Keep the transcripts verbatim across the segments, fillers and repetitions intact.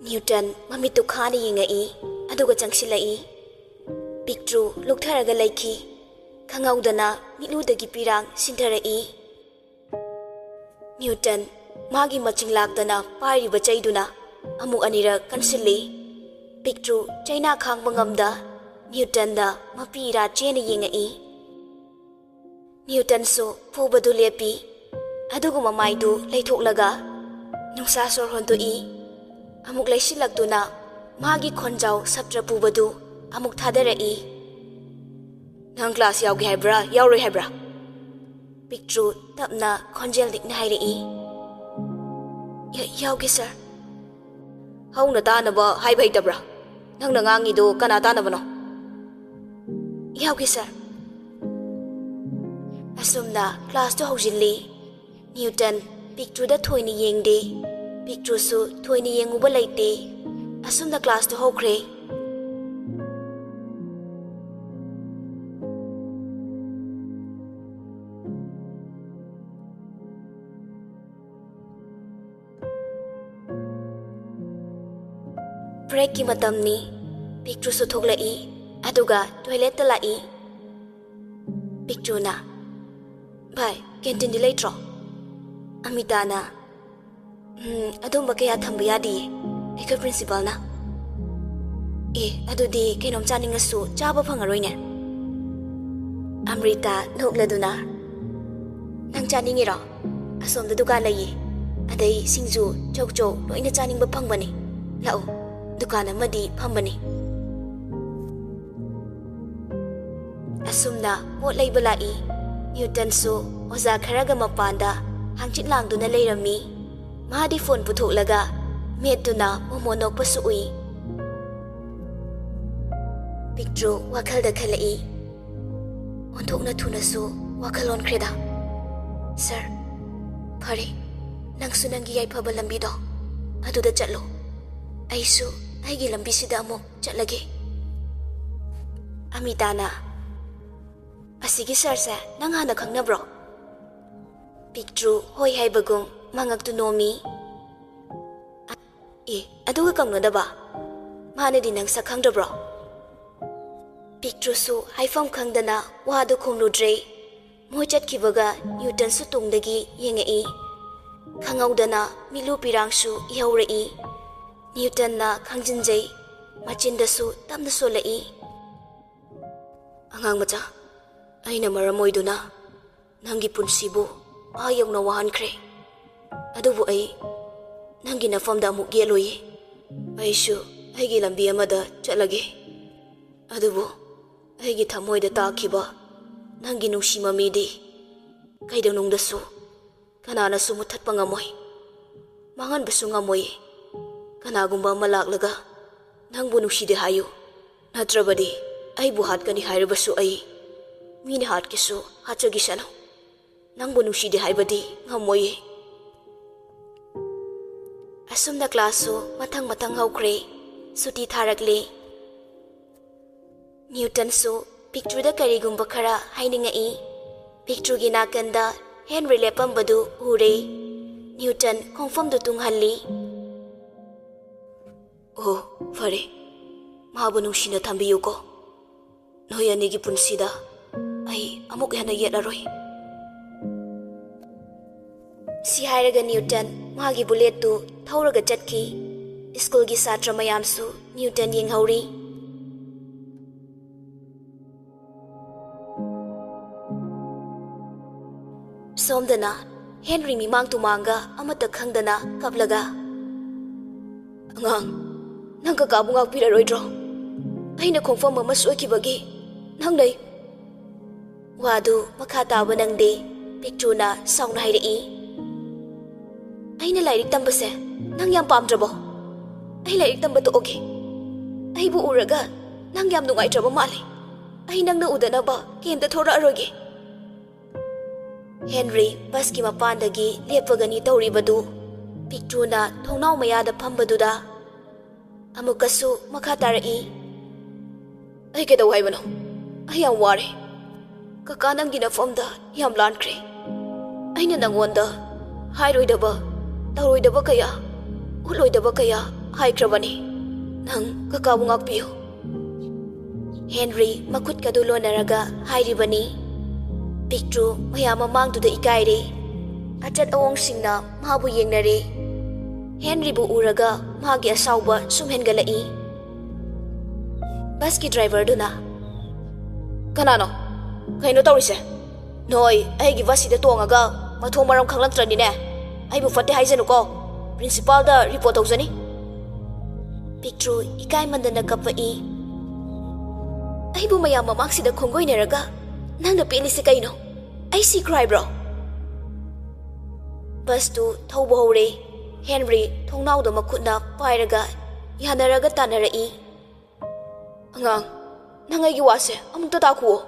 ꯅ꯭ꯌꯨꯇꯟ ꯃꯃꯤꯠꯇꯨ ꯈꯥꯅ ꯌꯦꯡꯉꯛꯏ, ꯑꯗꯨꯒ ꯆꯪꯁꯤꯜꯂꯛꯏ꯫ ꯄꯤꯛꯇ꯭ꯔꯨ ꯂꯨꯛꯊꯔꯒ ꯂꯩꯈꯤ꯫ ꯈꯪꯍꯧꯗꯅ ꯃꯤꯠꯂꯨꯗꯒꯤ ꯄꯤꯔꯥꯡ ꯁꯤꯟꯊꯔꯛꯏ꯫ ꯅ꯭ꯌꯨꯇꯟ ꯃꯥꯒꯤ ꯃꯆꯤꯡ ꯂꯥꯛꯇꯅ ꯄꯥꯏꯔꯤꯕ ꯆꯩꯗꯨꯅ ꯑꯃꯨꯛ ꯑꯅꯤꯔꯛ ꯀꯟꯁꯤꯜꯂꯤ꯫ ꯄꯤꯛꯇ꯭ꯔꯨ ꯆꯩꯅꯥ ꯈꯥꯡꯕ ꯉꯝꯗ ꯅ꯭ꯌꯨꯇꯟꯗ ꯃꯄꯤ ꯏꯔꯥ ꯆꯦꯅ ꯌꯦꯡꯉꯛꯏ꯫ ꯅ꯭ꯌꯨꯇꯟꯁꯨ ꯐꯨꯕꯗꯨ ꯂꯦꯞꯄꯤ꯫ ꯑꯗꯨꯒ ꯃꯃꯥꯏꯗꯨ ꯂꯩꯊꯣꯛꯂꯒ ꯅꯨꯡꯁꯥ ꯁꯣꯔ ꯍꯣꯟꯗꯣꯛꯏ꯫ ꯑꯃꯨꯛ ꯂꯩꯁꯤꯜꯂꯛꯇꯨꯅ ꯃꯥꯒꯤ ꯈꯣꯟꯖꯥꯎ ꯁꯞꯇ꯭ꯔ ꯄꯨꯕꯗꯨ ꯑꯃꯨꯛ ꯊꯥꯗꯔꯛꯏ꯫ "ꯅꯪ ꯀ꯭ꯂꯥꯁ ꯌꯥꯎꯒꯦ ꯍꯥꯏꯕ꯭ꯔꯥ, ꯌꯥꯎꯔꯣꯏ ꯍꯥꯏꯕ꯭ꯔꯥ?" ꯄꯤꯛꯇ꯭ꯔꯨ ꯇꯞꯅ ꯈꯣꯟꯖꯦꯜ ꯂꯤꯛꯅ ꯍꯥꯏꯔꯛꯏ꯫ "ꯌꯥ-, ꯌꯥꯎꯒꯦ, ꯁꯥꯔ꯫" "ꯍꯧꯅ ꯇꯥꯅꯕ ꯍꯥꯏꯕ ꯍꯩꯇꯕ꯭ꯔꯥ? ꯅꯪꯅ ꯉꯥꯡꯉꯤꯗꯣ ꯀꯅꯥ ꯇꯥꯅꯕꯅꯣ?" "ꯌꯥꯎꯒꯦ, ꯁꯥꯔ꯫" ꯑꯁꯨꯝꯅ ꯀ꯭ꯂꯥꯁꯇꯨ ꯍꯧꯖꯤꯜꯂꯤ꯫ ꯅ꯭ꯌꯨꯇꯟ ꯄꯤꯛꯇ꯭ꯔꯨꯗ ꯊꯣꯏꯅ ꯌꯦꯡꯗꯦ꯫ ꯄꯤꯛꯇ꯭ꯔꯨꯁꯨ ꯊꯣꯏꯅ ꯌꯦꯡꯉꯨꯕ ꯂꯩꯇꯦ꯫ ꯑꯁꯨꯝꯅ ꯀ꯭ꯂꯥꯁꯇꯨ ꯍꯧꯈ꯭ꯔꯦ꯫ ꯕ꯭ꯔꯦꯛꯀꯤ ꯃꯇꯝꯅꯤ꯫ ꯄꯤꯛꯇ꯭ꯔꯨꯁꯨ ꯊꯣꯛꯂꯛꯏ, ꯑꯗꯨꯒ ꯇꯣꯏꯂꯦꯠꯇ ꯂꯥꯛꯏ꯫ ꯄꯤꯛꯇ꯭ꯔꯨꯅ, "ꯚꯥꯏ, ꯀꯦꯟꯇꯤꯟꯗꯤ ꯂꯩꯇ꯭ꯔꯣ?" ꯑꯃꯤꯇꯥꯅ, "ꯎꯝ, ꯑꯗꯨꯝꯕ ꯀꯌꯥ ꯊꯝꯕ ꯌꯥꯗꯤꯌꯦ ꯑꯩꯈꯣꯏ ꯄ꯭ꯔꯤꯟꯁꯤꯄꯥꯜꯅ꯫" "ꯑꯦ, ꯑꯗꯨꯗꯤ ꯀꯩꯅꯣꯝ ꯆꯥꯅꯤꯡꯉꯁꯨ ꯆꯥꯕ ꯐꯪꯉꯔꯣꯏꯅꯦ?" ꯑꯃ꯭ꯔꯤꯇꯥ ꯅꯣꯛꯂꯗꯨꯅ, "ꯅꯪ ꯆꯥꯅꯤꯡꯉꯤꯔꯣ? ꯑꯁꯣꯝꯗ ꯗꯨꯀꯥꯟ ꯂꯩꯌꯦ꯫ ꯑꯗꯩ ꯁꯤꯡꯖꯨ, ꯆꯧꯆꯧ ꯂꯣꯏꯅ ꯆꯥꯅꯤꯡꯕ ꯐꯪꯕꯅꯦ꯫ ꯂꯥꯛꯑꯣ, ꯗꯨꯀꯥꯟ ꯑꯃꯗꯤ ꯐꯝꯕꯅꯦ꯫" ꯑꯁꯨꯝꯅ ꯄꯣꯠ ꯂꯩꯕ ꯂꯥꯛꯏ꯫ ꯅ꯭ꯌꯨꯇꯟꯁꯨ ꯑꯣꯖꯥ ꯈꯔꯒ ꯃꯄꯥꯟꯗ ꯍꯥꯡꯆꯤꯠ ꯂꯥꯡꯗꯨꯅ ꯂꯩꯔꯝꯃꯤ꯫ ꯃꯥꯗꯤ ꯐꯣꯟ ꯄꯨꯊꯣꯛꯂꯒ ꯃꯦꯠꯇꯨꯅ ꯃꯣꯃꯣ ꯅꯣꯛꯄꯁꯨ ꯎꯏ꯫ ꯄꯤꯛꯇ꯭ꯔꯨ ꯋꯥꯈꯜꯗ ꯈꯜꯂꯛꯏ꯫ ꯑꯣꯟꯊꯣꯛꯅ ꯊꯨꯅꯁꯨ ꯋꯥꯈꯜ ꯑꯣꯟꯈ꯭ꯔꯦꯗ꯫ "ꯁꯥꯔ, ꯐꯔꯦ, ꯅꯪꯁꯨ ꯅꯪꯒꯤ ꯌꯥꯏꯐꯕ ꯂꯝꯕꯤꯗꯣ ꯑꯗꯨꯗ ꯆꯠꯂꯣ꯫ ꯑꯩꯁꯨ ꯑꯩꯒꯤ ꯂꯝꯕꯤꯁꯤꯗ ꯑꯃꯨꯛ ꯆꯠꯂꯒꯦ꯫" ꯑꯃꯤꯇꯥꯅ, "ꯑꯁꯤꯒꯤ ꯁꯥꯔꯁꯦ ꯅꯪ ꯍꯥꯟꯅ ꯈꯪꯅꯕ꯭ꯔꯣ?" ꯄꯤꯛꯇ꯭ꯔꯨ ꯍꯣꯏ ꯍꯥꯏꯕꯒꯨꯝ ꯃꯉꯛꯇꯨ ꯅꯣꯝꯃꯤ꯫ ꯑꯦ, ꯑꯗꯨꯒ ꯀꯧꯅꯗꯕ? ꯃꯥꯅꯗꯤ ꯅꯪ ꯁꯛ ꯈꯪꯗ꯭ꯔꯕ꯭ꯔꯣ? ꯄꯤꯛꯇ꯭ꯔꯨꯁꯨ ꯍꯥꯏꯐꯝ ꯈꯪꯗꯅ ꯋꯥꯗꯨ ꯈꯨꯝꯂꯨꯗ꯭ꯔꯦ꯫ ꯃꯣꯏ ꯆꯠꯈꯤꯕꯒ ꯅ꯭ꯌꯨꯇꯟꯁꯨ ꯇꯨꯡꯗꯒꯤ ꯌꯦꯡꯉꯛꯏ꯫ ꯈꯪꯍꯧꯗꯅ ꯃꯤꯠꯂꯨ ꯄꯤꯔꯥꯡꯁꯨ ꯏꯍꯧꯔꯛꯏ꯫ ꯅ꯭ꯌꯨꯇꯟꯅ ꯈꯪꯖꯤꯟꯖꯩ, ꯃꯆꯤꯟꯗꯁꯨ ꯇꯞꯅ ꯁꯣꯜꯂꯛꯏ꯫ "ꯑꯉꯥꯡ ꯃꯆꯥ, ꯑꯩꯅ ꯃꯔꯝ ꯑꯣꯏꯗꯨꯅ ꯅꯪꯒꯤ ꯄꯨꯟꯁꯤꯕꯨ ꯑꯥ ꯌꯧꯅ ꯋꯥꯍꯟꯈ꯭ꯔꯦ꯫ ꯑꯗꯨꯕꯨ ꯑꯩ ꯅꯪꯒꯤ ꯅꯐꯝꯗ ꯑꯃꯨꯛ ꯌꯦꯠꯂꯣꯏꯌꯦ꯫ ꯑꯩꯁꯨ ꯑꯩꯒꯤ ꯂꯝꯕꯤ ꯑꯃꯗ ꯆꯠꯂꯒꯦ꯫ ꯑꯗꯨꯕꯨ ꯑꯩꯒꯤ ꯊꯃꯣꯏꯗ ꯇꯥꯈꯤꯕ ꯅꯪꯒꯤ ꯅꯨꯡꯁꯤ ꯃꯃꯤꯗꯤ ꯀꯩꯗꯧꯅꯨꯡꯗꯁꯨ ꯀꯅꯥꯅꯁꯨ ꯃꯨꯠꯊꯠꯄ ꯉꯝꯃꯣꯏ, ꯃꯥꯡꯍꯟꯕꯁꯨ ꯉꯝꯃꯣꯏ꯫ ꯀꯅꯥꯒꯨꯝꯕ ꯑꯃ ꯂꯥꯛꯂꯒ ꯅꯪꯕꯨ ꯅꯨꯡꯁꯤꯗꯦ ꯍꯥꯏꯌꯨ, ꯅꯠꯇ꯭ꯔꯕꯗꯤ ꯑꯩꯕꯨ ꯍꯥꯠꯀꯅꯤ ꯍꯥꯏꯔꯕꯁꯨ ꯑꯩ ꯃꯤꯅ ꯍꯥꯠꯀꯦꯁꯨ ꯍꯥꯠꯆꯈꯤꯁꯅꯨ, ꯅꯪꯕꯨ ꯅꯨꯡꯁꯤꯗꯦ ꯍꯥꯏꯕꯗꯤ ꯉꯝꯃꯣꯏꯌꯦ꯫" ꯑꯁꯨꯝꯅ ꯀ꯭ꯂꯥꯁꯁꯨ ꯃꯊꯪ ꯃꯊꯪ ꯍꯧꯈ꯭ꯔꯦ꯫ ꯁꯨꯇꯤ ꯊꯥꯔꯛꯂꯦ꯫ ꯅ꯭ꯌꯨꯇꯟꯁꯨ ꯄꯤꯛꯇ꯭ꯔꯨꯗ ꯀꯔꯤꯒꯨꯝꯕ ꯈꯔ ꯍꯥꯏꯅꯤꯡꯉꯛꯏ꯫ ꯄꯤꯛꯇ꯭ꯔꯨꯒꯤ ꯅꯥꯀꯟꯗ ꯍꯦꯟꯔꯤ ꯂꯦꯞꯄꯝꯕꯗꯨ ꯎꯔꯦ꯫ ꯅ꯭ꯌꯨꯇꯟ ꯈꯣꯡꯐꯝꯗꯨ ꯇꯨꯡꯍꯜꯂꯤ꯫ "ꯑꯣ, ꯐꯔꯦ꯫ ꯃꯥꯕꯨ ꯅꯨꯡꯁꯤꯅ ꯊꯝꯕꯤꯌꯨꯀꯣ꯫ ꯅꯣꯏ ꯑꯅꯤꯒꯤ ꯄꯨꯟꯁꯤꯗ ꯑꯩ ꯑꯃꯨꯛ ꯍꯟꯅ ꯌꯦꯠꯂꯔꯣꯏ꯫" ꯁꯤ ꯍꯥꯏꯔꯒ ꯅ꯭ꯌꯨꯇꯟ ꯃꯥꯒꯤ ꯕꯨꯂꯦꯠꯇꯨ ꯊꯧꯔꯒ ꯆꯠꯈꯤ꯫ ꯁ꯭ꯀꯨꯜꯒꯤ ꯁꯥꯇ꯭ꯔ ꯃꯌꯥꯝꯁꯨ ꯅ꯭ꯌꯨꯇꯟ ꯌꯦꯡꯍꯧꯔꯤ꯫ ꯁꯣꯝꯗꯅ ꯍꯦꯟꯔꯤ ꯃꯤꯃꯥꯡ ꯇꯨꯃꯥꯡꯒ ꯑꯃꯠꯇ ꯈꯪꯗꯅ ꯀꯞꯂꯒ, "ꯑꯉꯥꯡ, ꯅꯪ ꯀꯀꯥꯕꯨ ꯉꯥꯛꯄꯤꯔꯔꯣꯏꯗ꯭ꯔꯣ? ꯑꯩꯅ ꯈꯣꯡꯐꯝ ꯑꯃ ꯁꯣꯏꯈꯤꯕꯒꯤ ꯅꯪ ꯂꯩ꯫" ꯋꯥꯗꯨ ꯃꯈꯥ ꯇꯥꯕ ꯅꯪꯗꯦ꯫ ꯄꯤꯛꯇ꯭ꯔꯨꯅ ꯁꯥꯎꯅ ꯍꯥꯏꯔꯛꯏ, "ꯑꯩꯅ ꯂꯥꯏꯔꯤꯛ ꯇꯝꯕꯁꯦ ꯅꯪ ꯌꯥꯝ ꯄꯥꯝꯗ꯭ꯔꯕꯣ? ꯑꯩ ꯂꯥꯏꯔꯤꯛ ꯇꯝꯕ ꯇꯣꯛꯑꯒꯦ꯫ ꯑꯩꯕꯨ ꯎꯔꯒ ꯅꯪ ꯌꯥꯝ ꯅꯨꯡꯉꯥꯏꯇ꯭ꯔꯕ ꯃꯥꯜꯂꯦ꯫ ꯑꯩ ꯅꯪꯅ ꯎꯗꯅꯕ ꯀꯦꯝꯇ ꯊꯣꯔꯛꯑꯔꯣꯏꯒꯦ꯫" ꯍꯦꯟꯔꯤ ꯕꯁꯀꯤ ꯃꯄꯥꯟꯗꯒꯤ ꯂꯦꯞꯄꯒꯅꯤ ꯇꯧꯔꯤꯕꯗꯨ ꯄꯤꯛꯇ꯭ꯔꯨꯅ ꯊꯣꯡꯅꯥꯎ ꯃꯌꯥꯗ ꯐꯝꯕꯗꯨꯗ ꯑꯃꯨꯛꯀꯁꯨ ꯃꯈꯥ ꯇꯥꯔꯛꯏ, "ꯑꯩ ꯀꯩꯗꯧ ꯍꯥꯏꯕꯅꯣ? ꯑꯩ ꯌꯥꯝ ꯋꯥꯔꯦ꯫ ꯀꯀꯥ ꯅꯪꯒꯤ ꯅꯐꯝꯗ ꯌꯥꯝ ꯂꯥꯟꯈ꯭ꯔꯦ꯫ ꯑꯩꯅ ꯅꯪꯉꯣꯟꯗ ꯍꯥꯏꯔꯣꯏꯗꯕ, ꯇꯧꯔꯣꯏꯗꯕ ꯀꯌꯥ ꯎꯠꯂꯣꯏꯗꯕ ꯀꯌꯥ ꯍꯥꯏꯈ꯭ꯔꯕꯅꯤ꯫ ꯅꯪ ꯀꯀꯥꯕꯨ ꯉꯥꯛꯄꯤꯌꯨ꯫ ꯍꯦꯟꯔꯤ ꯃꯈꯨꯠꯀꯗꯨ ꯂꯣꯟꯅꯔꯒ ꯍꯥꯏꯔꯤꯕꯅꯤ꯫ ꯄꯤꯛꯇ꯭ꯔꯨ ꯃꯌꯥꯝ ꯃꯃꯥꯡꯗꯨꯗ ꯏꯀꯥꯏꯔꯦ꯫ ꯑꯆꯠ ꯑꯋꯣꯡꯁꯤꯡꯅ ꯃꯥꯕꯨ ꯌꯦꯡꯅꯔꯦ꯫ ꯍꯦꯟꯔꯤꯕꯨ ꯎꯔꯒ ꯃꯥꯒꯤ ꯑꯁꯥꯎꯕ ꯁꯨꯝ ꯍꯦꯟꯒꯠꯂꯛꯏ꯫ ꯕꯁꯀꯤ ꯗ꯭ꯔꯥꯏꯚꯔꯗꯨꯅ, "ꯀꯅꯥꯅꯣ? ꯀꯩꯅꯣ ꯇꯧꯔꯤꯁꯦ? ꯅꯣꯏ ꯑꯩꯒꯤ ꯕꯁꯁꯤꯗ ꯇꯣꯡꯉꯒ ꯃꯊꯣꯡ ꯃꯔꯝ ꯈꯪꯂꯛꯇ꯭ꯔꯗꯤꯅꯦ, ꯑꯩꯕꯨ ꯐꯠꯇꯦ ꯍꯥꯏꯖꯅꯨꯀꯣ, ꯄ꯭ꯔꯤꯟꯁꯤꯄꯥꯜꯗ ꯔꯤꯄꯣꯔꯠ ꯇꯧꯖꯅꯤ꯫" ꯄꯤꯛꯇ꯭ꯔꯨ ꯏꯀꯥꯏꯃꯟꯗꯅ ꯀꯞꯄꯛꯏ꯫ "ꯑꯩꯕꯨ ꯃꯌꯥꯝ ꯃꯃꯥꯡꯁꯤꯗ ꯈꯣꯡꯒꯣꯏꯅꯔꯒ ꯅꯪꯅ ꯄꯦꯜꯂꯤꯁꯦ ꯀꯩꯅꯣ? ꯑꯩ ꯁꯤꯈ꯭ꯔꯣ ꯍꯥꯏꯕ꯭ꯔꯣ?" ꯕꯁꯇꯨ ꯊꯧꯕ ꯍꯧꯔꯦ꯫ ꯍꯦꯟꯔꯤ ꯊꯣꯡꯅꯥꯎꯗ ꯃꯈꯨꯠꯅ ꯄꯥꯏꯔꯒ ꯌꯥꯅꯔꯒ ꯇꯥꯟꯅꯔꯛꯏ꯫ "ꯑꯉꯥꯡ, ꯅꯪ ꯑꯩꯒꯤ ꯋꯥꯁꯦ ꯑꯃꯨꯛꯇ ꯇꯥꯈꯨꯑꯣ꯫"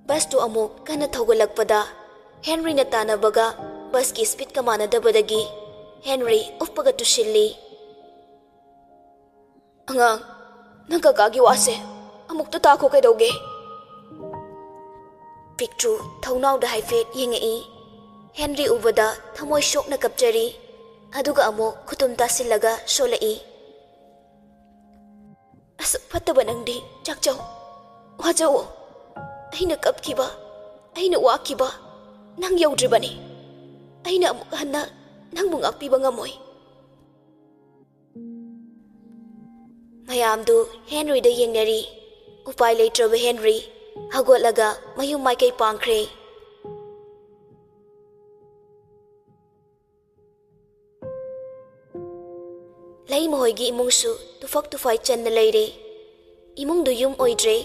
ꯕꯁꯇꯨ ꯑꯃꯨꯛ ꯀꯟꯅ ꯊꯧꯒꯠꯂꯛꯄꯗ ꯍꯦꯟꯔꯤꯅ ꯇꯥꯟꯅꯕꯒ ꯕꯁꯀꯤ ꯁ꯭ꯄꯤꯗꯀ ꯃꯥꯟꯅꯗꯕꯗꯒꯤ ꯍꯦꯟꯔꯤ ꯎꯞꯄꯒ ꯇꯨꯁꯤꯜꯂꯤ꯫ "ꯑꯉꯥꯡ, ꯅꯪ ꯀꯀꯥꯒꯤ ꯋꯥꯁꯦ ꯑꯃꯨꯛꯇ ꯇꯥꯈꯣ ꯀꯩꯗꯧꯒꯦ?" ꯄꯤꯛꯇ꯭ꯔꯨ ꯊꯣꯡꯅꯥꯎꯗ ꯍꯥꯏꯐꯦꯠ ꯌꯦꯡꯉꯛꯏ꯫ ꯍꯦꯟꯔꯤ ꯎꯕꯗ ꯊꯃꯣꯏ ꯁꯣꯛꯅ ꯀꯞꯆꯔꯤ꯫ ꯑꯗꯨꯒ ꯑꯃꯨꯛ ꯈꯨꯇꯨꯝ ꯇꯥꯁꯤꯜꯂꯒ ꯁꯣꯜꯂꯛꯏ꯫ "ꯑꯁꯨꯛ ꯐꯠꯇꯕ ꯅꯪꯗꯤ ꯆꯥꯛꯆꯧ, ꯋꯥꯖꯧꯑꯣ꯫ ꯑꯩꯅ ꯀꯞꯈꯤꯕ, ꯑꯩꯅ ꯋꯥꯈꯤꯕ ꯅꯪ ꯌꯧꯗ꯭ꯔꯤꯕꯅꯤ꯫ ꯑꯩꯅ ꯑꯃꯨꯛ ꯍꯟꯅ ꯅꯪꯕꯨ ꯉꯥꯛꯄꯤꯕ ꯉꯝꯃꯣꯏ꯫" ꯃꯌꯥꯝꯗꯨ ꯍꯦꯟꯔꯤꯗ ꯌꯦꯡꯅꯔꯤ꯫ ꯎꯄꯥꯏ ꯂꯩꯇ꯭ꯔꯕ ꯍꯦꯟꯔꯤ ꯍꯧꯒꯠꯂꯒ ꯃꯌꯨꯝ ꯃꯥꯏꯀꯩ ꯄꯥꯡꯈ꯭ꯔꯦ꯫ ꯂꯩꯃ ꯍꯣꯏꯒꯤ ꯏꯃꯨꯡꯁꯨ ꯇꯨꯐꯛ ꯇꯨꯐꯥꯏ ꯆꯟꯅ ꯂꯩꯔꯦ꯫ ꯏꯃꯨꯡꯗꯨ ꯌꯨꯝ ꯑꯣꯏꯗ꯭ꯔꯦ꯫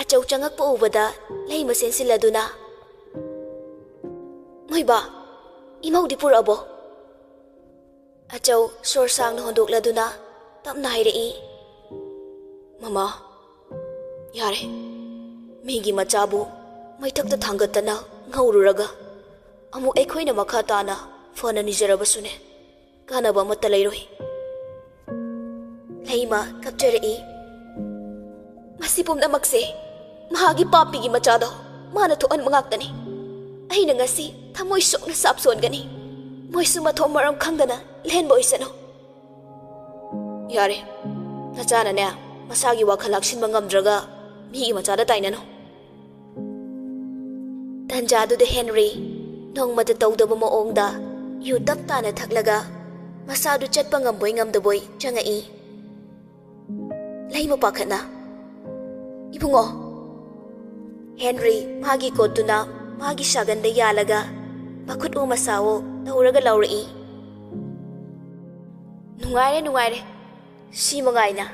ꯑꯆꯧ ꯆꯪꯉꯛꯄ ꯎꯕꯗ ꯂꯩꯃ ꯆꯦꯟꯁꯤꯜꯂꯗꯨꯅ, "ꯃꯣꯏꯕꯥ, ꯏꯃꯧꯗꯤ ꯄꯨꯔꯛꯑꯕꯣ?" ꯑꯆꯧ ꯁꯣꯔ ꯁꯥꯡꯅ ꯍꯣꯟꯗꯣꯛꯂꯗꯨꯅ ꯇꯞꯅ ꯍꯥꯏꯔꯛꯏ, "ꯃꯃꯥ, ꯌꯥꯔꯦ꯫ ꯃꯤꯒꯤ ꯃꯆꯥꯕꯨ ꯃꯩꯊꯛꯇ ꯊꯥꯡꯒꯠꯇꯅ ꯉꯧꯔꯨꯔꯒ ꯑꯃꯨꯛ ꯑꯩꯈꯣꯏꯅ ꯃꯈꯥ ꯇꯥꯅ ꯐꯅ ꯅꯤꯖꯔꯕꯁꯨꯅꯦ, ꯀꯥꯟꯅꯕ ꯑꯃꯠꯇ ꯂꯩꯔꯣꯏ꯫" ꯂꯩꯃ ꯀꯞꯆꯔꯛꯏ, "ꯃꯁꯤ ꯄꯨꯝꯅꯃꯛꯁꯦ ꯃꯍꯥꯛꯀꯤ ꯄꯥꯞꯄꯤꯒꯤ ꯃꯆꯥꯗꯣ ꯃꯥꯅ ꯊꯣꯛꯍꯟꯕ ꯉꯥꯛꯇꯅꯤ꯫ ꯑꯩꯅ ꯉꯁꯤ ꯊꯃꯣꯏ ꯁꯣꯛꯅ ꯁꯥꯞ ꯁꯣꯟꯒꯅꯤ꯫" ꯃꯣꯏꯁꯨ ꯃꯊꯣꯡ ꯃꯔꯝ ꯈꯪꯗꯅ ꯂꯦꯟꯕ ꯑꯣꯏꯁꯅꯨ꯫ ꯌꯥꯔꯦ, ꯅꯆꯥꯅꯅꯦ, ꯃꯁꯥꯒꯤ ꯋꯥꯈꯜ ꯂꯥꯛꯁꯤꯟꯕ ꯉꯝꯗ꯭ꯔꯒ ꯃꯤꯒꯤ ꯃꯆꯥꯗ ꯇꯥꯏꯅꯅꯨ꯫ ꯇꯟꯖꯥꯗꯨꯗ ꯍꯦꯟꯔꯤ ꯅꯣꯡꯃꯇ ꯇꯧꯗꯕ ꯃꯑꯣꯡꯗ ꯌꯨ ꯇꯞ ꯇꯥꯅ ꯊꯛꯂꯒ ꯃꯁꯥꯗꯨ ꯆꯠꯄ ꯉꯝꯕꯣꯏ ꯉꯝꯗꯕꯣꯏ ꯆꯪꯉꯛꯏ꯫ ꯂꯩꯃ ꯄꯥꯈꯠꯅ, "ꯏꯕꯨꯡꯉꯣ!" ꯍꯦꯟꯔꯤ ꯃꯥꯒꯤ ꯀꯣꯠꯇꯨꯅ ꯃꯥꯒꯤ ꯁꯥꯒꯟꯗ ꯌꯥꯜꯂꯒ ꯃꯈꯨꯠ ꯑꯣ ꯃꯁꯥꯑꯣ ꯇꯧꯔꯒ ꯂꯥꯎꯔꯛꯏ꯫ "ꯅꯨꯡꯉꯥꯏꯔꯦ, ꯅꯨꯡꯉꯥꯏꯔꯦ꯫ ꯁꯤ ꯃꯉꯥꯏꯅ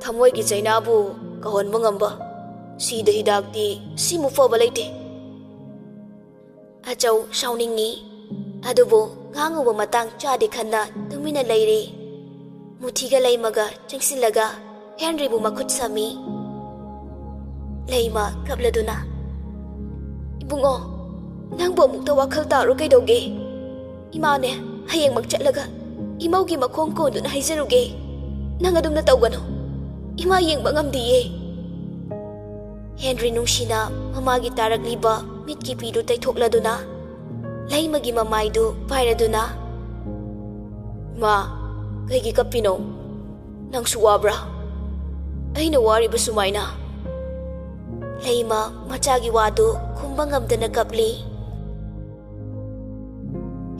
ꯊꯃꯣꯏꯒꯤ ꯆꯩꯅꯥꯕꯨ ꯀꯧꯍꯟꯕ ꯉꯝꯕ꯫ ꯁꯤꯗ ꯍꯤꯗꯥꯛꯇꯤ ꯁꯤꯃꯨꯛ ꯐꯕ ꯂꯩꯇꯦ꯫" ꯑꯆꯧ ꯁꯥꯎꯅꯤꯡꯉꯤ, ꯑꯗꯨꯕꯨ ꯉꯥꯡꯉꯨꯕ ꯃꯇꯥꯡ ꯆꯥꯗꯦ ꯈꯟꯅ ꯇꯨꯃꯤꯟꯅ ꯂꯩꯔꯤ꯫ ꯃꯨꯊꯤꯒ ꯂꯩꯃꯒ ꯆꯪꯁꯤꯜꯂꯒ ꯍꯦꯟꯔꯤꯕꯨ ꯃꯈꯨꯠ ꯁꯝꯃꯤ꯫ ꯂꯩꯃ ꯀꯞꯂꯗꯨꯅ, "ꯏꯕꯨꯡꯉꯣ, ꯅꯪꯕꯨ ꯑꯃꯨꯛꯇ ꯋꯥꯈꯜ ꯇꯥꯔꯣ ꯀꯩꯗꯧꯒꯦ? ꯏꯃꯥꯅꯦ, ꯍꯌꯦꯡꯃꯛ ꯆꯠꯂꯒ ꯏꯃꯧꯒꯤ ꯃꯈꯣꯡ ꯀꯣꯟꯗꯨꯅ ꯍꯥꯏꯖꯔꯨꯒꯦ꯫ ꯅꯪ ꯑꯗꯨꯝꯅ ꯇꯧꯒꯅꯨ꯫ ꯏꯃꯥ ꯌꯦꯡꯕ ꯉꯝꯗꯤꯌꯦ꯫" ꯍꯦꯟꯔꯤ ꯅꯨꯡꯁꯤꯅ ꯃꯃꯥꯒꯤ ꯇꯥꯔꯛꯂꯤꯕ ꯃꯤꯠꯀꯤ ꯄꯤꯗꯨ ꯇꯩꯊꯣꯛꯂꯗꯨꯅ, ꯂꯩꯃꯒꯤ ꯃꯃꯥꯏꯗꯨ ꯄꯥꯏꯔꯗꯨꯅ, "ꯃꯥ, ꯀꯩꯒꯤ ꯀꯞꯄꯤꯅꯣ? ꯅꯪꯁꯨ ꯋꯥꯕ꯭ꯔꯥ? ꯑꯩꯅ ꯋꯥꯔꯤꯕ ꯁꯨꯃꯥꯏꯅ?" ꯂꯩꯃ ꯃꯆꯥꯒꯤ ꯋꯥꯗꯨ ꯈꯨꯝꯕ ꯉꯝꯗꯅ ꯀꯞꯂꯤ꯫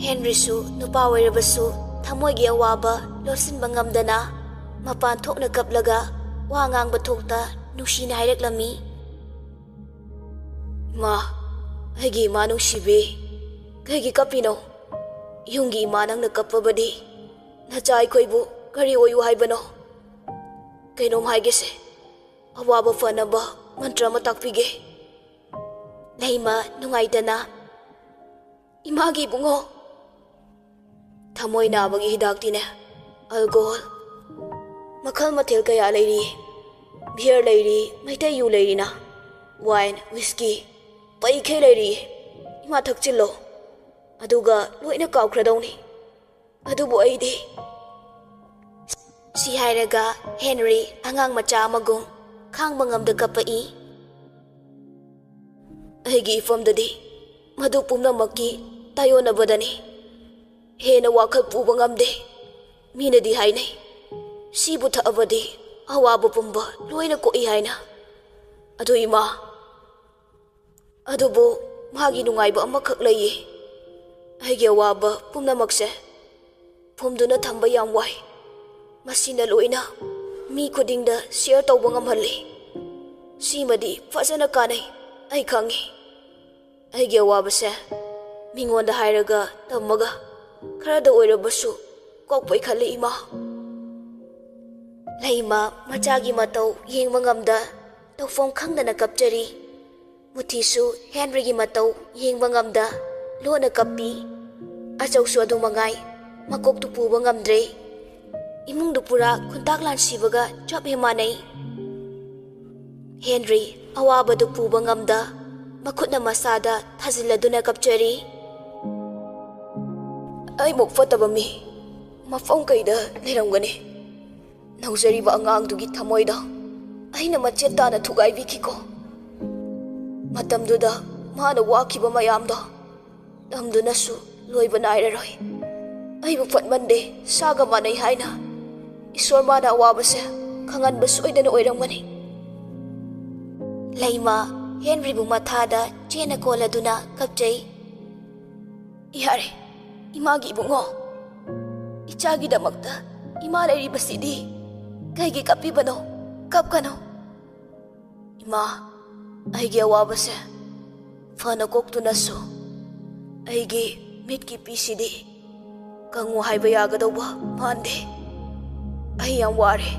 ꯍꯦꯟꯔꯤꯁꯨ ꯅꯨꯄꯥ ꯑꯣꯏꯔꯕꯁꯨ ꯊꯃꯣꯏꯒꯤ ꯑꯋꯥꯕ ꯂꯣꯠꯁꯤꯟꯕ ꯉꯝꯗꯅ ꯃꯄꯥꯟ ꯊꯣꯛꯅ ꯀꯞꯂꯒ ꯋꯥ ꯉꯥꯡꯕ ꯊꯣꯛꯇ ꯅꯨꯡꯁꯤꯅ ꯍꯥꯏꯔꯛꯂꯝꯃꯤ, "ꯏꯃꯥ, ꯑꯩꯒꯤ ꯏꯃꯥ ꯅꯨꯡꯁꯤꯕꯤ, ꯀꯩꯒꯤ ꯀꯞꯄꯤꯅꯣ? ꯌꯨꯝꯒꯤ ꯏꯃꯥ ꯅꯪꯅ ꯀꯞꯄꯕꯗꯤ ꯅꯆꯥ ꯑꯩꯈꯣꯏꯕꯨ ꯀꯔꯤ ꯑꯣꯏꯌꯨ ꯍꯥꯏꯕꯅꯣ? ꯀꯩꯅꯣꯝ ꯍꯥꯏꯒꯦꯁꯦ, ꯑꯋꯥꯕ ꯐꯅꯕ ꯃꯟꯇ꯭ꯔ ꯑꯃ ꯇꯥꯛꯄꯤꯒꯦ꯫" ꯂꯩꯃ ꯅꯨꯡꯉꯥꯏꯇꯅ, "ꯏꯃꯥꯒꯤ ꯏꯕꯨꯡꯉꯣ, ꯊꯃꯣꯏ ꯅꯥꯕꯒꯤ ꯍꯤꯗꯥꯛꯇꯤꯅꯦ, ꯑꯜꯀꯣꯍꯣꯜ ꯃꯈꯜ ꯃꯊꯦꯜ ꯀꯌꯥ ꯂꯩꯔꯤ꯫ ꯕꯤꯌꯔ ꯂꯩꯔꯤ, ꯃꯩꯇꯩ ꯌꯨ ꯂꯩꯔꯤꯅ, ꯋꯥꯏꯟ, ꯋꯤꯁꯀꯤ, ꯄꯩꯈꯩ ꯂꯩꯔꯤ꯫ ꯏꯃꯥ, ꯊꯛꯆꯤꯜꯂꯣ, ꯑꯗꯨꯒ ꯂꯣꯏꯅ ꯀꯥꯎꯈ꯭ꯔꯗꯧꯅꯤ꯫ ꯑꯗꯨꯕꯨ ꯑꯩꯗꯤ꯫" ꯁꯤ ꯍꯥꯏꯔꯒ ꯍꯦꯟꯔꯤ ꯑꯉꯥꯡ ꯃꯆꯥ ꯑꯃꯒꯨꯝ ꯈꯥꯡꯕ ꯉꯝꯗ ꯀꯞꯄꯛꯏ꯫ "ꯑꯩꯒꯤ ꯏꯐꯝꯗꯗꯤ ꯃꯗꯨ ꯄꯨꯝꯅꯃꯛꯀꯤ ꯇꯥꯏꯌꯣꯟꯅꯕꯗꯅꯤ꯫ ꯍꯦꯟꯅ ꯋꯥꯈꯜ ꯄꯨꯕ ꯉꯝꯗꯦ꯫ ꯃꯤꯅꯗꯤ ꯍꯥꯏꯅꯩ, "ꯁꯤꯕꯨ ꯊꯛꯑꯕꯗꯤ ꯑꯋꯥꯕ ꯄꯨꯝꯕ ꯂꯣꯏꯅ ꯀꯣꯛꯏ" ꯍꯥꯏꯅ꯫ ꯑꯗꯨ ꯏꯃꯥ, ꯑꯗꯨꯕꯨ ꯃꯥꯒꯤ ꯅꯨꯡꯉꯥꯏꯕ ꯑꯃꯈꯛ ꯂꯩꯌꯦ꯫ ꯑꯩꯒꯤ ꯑꯋꯥꯕ ꯄꯨꯝꯅꯃꯛꯁꯦ ꯐꯨꯝꯗꯨꯅ ꯊꯝꯕ ꯌꯥꯝ ꯋꯥꯏ꯫ ꯃꯁꯤꯅ ꯂꯣꯏꯅ ꯃꯤ ꯈꯨꯗꯤꯡꯗ ꯁꯤꯌꯔ ꯇꯧꯕ ꯉꯝꯍꯜꯂꯤ꯫ ꯁꯤꯃꯗꯤ ꯐꯖꯅ ꯀꯥꯟꯅꯩ, ꯑꯩ ꯈꯪꯉꯤ꯫ ꯑꯩꯒꯤ ꯑꯋꯥꯕꯁꯦ ꯃꯤꯉꯣꯟꯗ ꯍꯥꯏꯔꯒ ꯇꯝꯃꯒ ꯈꯔꯗ ꯑꯣꯏꯔꯕꯁꯨ ꯀꯣꯛꯄꯩ ꯈꯜꯂꯤ, ꯏꯃꯥ꯫ ꯂꯩꯃ ꯃꯆꯥꯒꯤ ꯃꯇꯧ ꯌꯦꯡꯕ ꯉꯝꯗ ꯇꯧꯐꯝ ꯈꯪꯗꯅ ꯀꯞꯆꯔꯤ꯫ ꯃꯨꯊꯤꯁꯨ ꯍꯦꯟꯔꯤꯒꯤ ꯃꯇꯧ ꯌꯦꯡꯕ ꯉꯝꯗ ꯂꯣꯟꯅ ꯀꯞꯄꯤ꯫ ꯑꯆꯧꯁꯨ ꯑꯗꯨ ꯃꯉꯥꯏ, ꯃꯀꯣꯛꯇꯨ ꯄꯨꯕ ꯉꯝꯗ꯭ꯔꯦ꯫ ꯏꯃꯨꯡꯗꯨ ꯄꯨꯔꯥ ꯈꯨꯟꯇꯥꯛ ꯂꯥꯟꯁꯤꯕꯒ ꯆꯞ ꯍꯦꯛ ꯃꯥꯟꯅꯩ꯫ ꯍꯦꯟꯔꯤ ꯑꯋꯥꯕꯗꯨ ꯄꯨꯕ ꯉꯝꯗ ꯃꯈꯨꯠꯅ ꯃꯁꯥꯗ ꯊꯥꯖꯤꯜꯂꯗꯨꯅ ꯀꯞꯆꯔꯤ꯫ "ꯑꯩꯃꯨꯛ ꯐꯠꯇꯕ ꯃꯤ ꯃꯐꯝ ꯀꯩꯗ ꯂꯩꯔꯝꯒꯅꯤ? ꯅꯧꯖꯔꯤꯕ ꯑꯉꯥꯡꯗꯨꯒꯤ ꯊꯃꯣꯏꯗ ꯑꯩꯅ ꯃꯆꯦꯠ ꯇꯥꯅ ꯊꯨꯒꯥꯏꯕꯤꯈꯤꯀꯣ꯫ ꯃꯇꯝꯗꯨꯗ ꯃꯥꯅ ꯋꯥꯈꯤꯕ ꯃꯌꯥꯝꯗꯣ ꯇꯝꯗꯨꯅꯁꯨ ꯂꯣꯏꯕ ꯅꯥꯏꯔꯔꯣꯏ꯫ ꯑꯩꯕꯨ ꯐꯠꯃꯟꯗꯦ, ꯁꯥꯒ ꯃꯥꯟꯅꯩ ꯍꯥꯏꯅ ꯏꯁꯣꯔ ꯃꯥꯅ ꯑꯋꯥꯕꯁꯦ ꯈꯪꯍꯟꯕ ꯁꯣꯏꯗꯅ ꯑꯣꯏꯔꯝꯒꯅꯤ꯫" ꯂꯩꯃ ꯍꯦꯟꯔꯤꯕꯨ ꯃꯊꯥꯗ ꯆꯦꯅ ꯀꯣꯜꯂꯗꯨꯅ ꯀꯞꯆꯩ꯫ "ꯌꯥꯔꯦ, ꯏꯃꯥꯒꯤ ꯏꯕꯨꯡꯉꯣ, ꯏꯆꯥꯒꯤꯗꯃꯛꯇ ꯏꯃꯥ ꯂꯩꯔꯤꯕꯁꯤꯗꯤ ꯀꯩꯒꯤ ꯀꯞꯄꯤꯕꯅꯣ? ꯀꯞꯀꯅꯨ꯫" "ꯏꯃꯥ, ꯑꯩꯒꯤ ꯑꯋꯥꯕꯁꯦ ꯐꯅ ꯀꯣꯛꯇꯨꯅꯁꯨ ꯑꯩꯒꯤ ꯃꯤꯠꯀꯤ ꯄꯤꯁꯤꯗꯤ ꯀꯪꯉꯨ ꯍꯥꯏꯕ ꯌꯥꯒꯗꯧꯕ ꯃꯥꯟꯗꯦ꯫ ꯑꯩ ꯌꯥꯝ ꯋꯥꯔꯦ꯫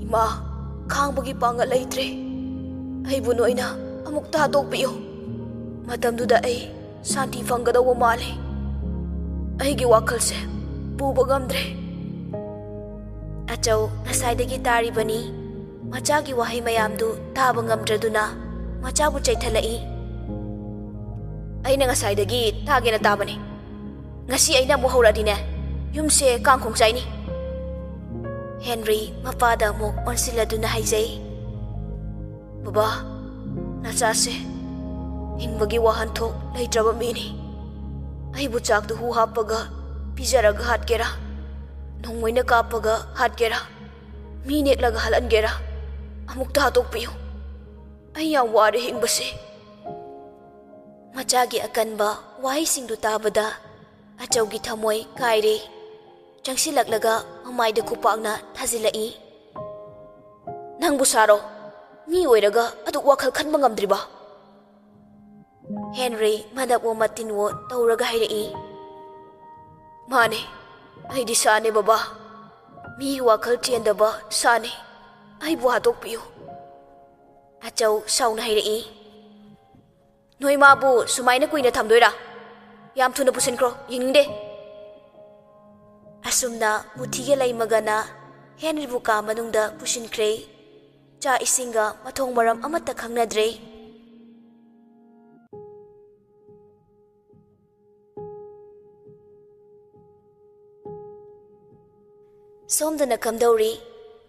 ꯏꯃꯥ, ꯈꯥꯡꯕꯒꯤ ꯄꯥꯡꯒꯜ ꯂꯩꯇ꯭ꯔꯦ꯫ ꯑꯩꯕꯨ ꯅꯣꯏꯅ ꯑꯃꯨꯛꯇ ꯍꯥꯠꯇꯣꯛꯄꯤꯌꯨ꯫ ꯃꯇꯝꯗꯨꯗ ꯑꯩ ꯁꯥꯟꯇꯤ ꯐꯪꯒꯗꯧꯕ ꯃꯥꯜꯂꯤ꯫ ꯑꯩꯒꯤ ꯋꯥꯈꯜꯁꯦ ꯄꯨꯕ ꯉꯝꯗ꯭ꯔꯦ꯫" ꯑꯆꯧ ꯉꯁꯥꯏꯗꯒꯤ ꯇꯥꯔꯤꯕꯅꯤ꯫ ꯃꯆꯥꯒꯤ ꯋꯥꯍꯩ ꯃꯌꯥꯝꯗꯨ ꯇꯥꯕ ꯉꯝꯗ꯭ꯔꯗꯨꯅ ꯃꯆꯥꯕꯨ ꯆꯩꯊꯠꯂꯛꯏ꯫ "ꯑꯩꯅ ꯉꯁꯥꯏꯗꯒꯤ ꯇꯥꯒꯦꯅ ꯇꯥꯕꯅꯤ꯫ ꯉꯁꯤ ꯑꯩꯅ ꯑꯃꯨꯛ ꯍꯧꯔꯛꯑꯗꯤꯅꯦ, ꯌꯨꯝꯁꯦ ꯀꯥꯡꯈꯣꯡ ꯆꯥꯏꯅꯤ꯫" ꯍꯦꯟꯔꯤ ꯃꯄꯥꯗ ꯑꯃꯨꯛ ꯑꯣꯟꯁꯤꯜꯂꯗꯨꯅ ꯍꯥꯏꯖꯩ, "ꯕꯕꯥ, ꯅꯆꯥꯁꯦ ꯍꯤꯡꯕꯒꯤ ꯋꯥꯍꯟꯊꯣꯛ ꯂꯩꯇ꯭ꯔꯕ ꯃꯤꯅꯤ꯫ ꯑꯩꯕꯨ ꯆꯥꯛꯇ ꯍꯨ ꯍꯥꯞꯄꯒ ꯄꯤꯖꯔꯒ ꯍꯥꯠꯀꯦꯔꯥ? ꯅꯣꯡꯃꯩꯅ ꯀꯥꯞꯄꯒ ꯍꯥꯠꯀꯦꯔꯥ? ꯃꯤ ꯅꯦꯛꯂꯒ ꯍꯥꯠꯍꯟꯒꯦꯔꯥ? ꯑꯃꯨꯛꯇ ꯍꯥꯠꯇꯣꯛꯄꯤꯌꯨ꯫ ꯑꯩ ꯌꯥꯝ ꯋꯥꯔꯦ ꯍꯤꯡꯕꯁꯦ꯫ ꯃꯆꯥꯒꯤ ꯑꯀꯟꯕ ꯋꯥꯍꯩꯁꯤꯡꯗꯨ ꯇꯥꯕꯗ ꯑꯆꯧꯒꯤ ꯊꯃꯣꯏ ꯀꯥꯏꯔꯦ꯫ ꯆꯪꯁꯤꯜꯂꯛꯂꯒ ꯃꯃꯥꯏꯗ ꯈꯨꯄꯥꯛꯅ ꯊꯥꯖꯤꯜꯂꯛꯏ꯫ "ꯅꯪꯕꯨ ꯁꯥꯔꯣ? ꯃꯤ ꯑꯣꯏꯔꯒ ꯑꯗꯨꯛ ꯋꯥꯈꯜ ꯈꯟꯕ ꯉꯝꯗ꯭ꯔꯤꯕ?" ꯍꯦꯟꯔꯤ ꯃꯅꯞꯋꯣ ꯃꯇꯤꯟꯋꯣ ꯇꯧꯔꯒ ꯍꯥꯏꯔꯛꯏ꯫ "ꯃꯥꯅꯦ, ꯑꯩꯗꯤ ꯁꯥꯅꯦ ꯕꯕꯥ꯫ ꯃꯤꯒꯤ ꯋꯥꯈꯜ ꯆꯦꯟꯗꯕ ꯁꯥꯅꯦ꯫ ꯑꯩꯕꯨ ꯍꯥꯠꯇꯣꯛꯄꯤꯌꯨ꯫" ꯑꯆꯧ ꯁꯥꯎꯅ ꯍꯥꯏꯔꯛꯏ꯫ "ꯅꯣꯏ ꯃꯥꯕꯨ ꯁꯨꯃꯥꯏꯅ ꯀꯨꯏꯅ ꯊꯝꯗꯣꯏꯔꯥ? ꯌꯥꯝ ꯊꯨꯅ ꯄꯨꯁꯤꯟꯈ꯭ꯔꯣ, ꯌꯦꯡꯅꯤꯡꯗꯦ꯫" ꯑꯁꯨꯝꯅ ꯃꯨꯊꯤꯒ ꯂꯩꯃꯒꯅ ꯍꯦꯟꯔꯤꯕꯨ ꯀꯥ ꯃꯅꯨꯡꯗ ꯄꯨꯁꯤꯟꯈ꯭ꯔꯦ꯫ ꯆꯥꯛ ꯏꯁꯤꯡꯒ ꯃꯊꯣꯡ ꯃꯔꯝ ꯑꯃꯠꯇ ꯈꯪꯅꯗ꯭ꯔꯦ꯫ ꯁꯣꯝꯗꯅ ꯀꯝꯗꯧꯔꯤ?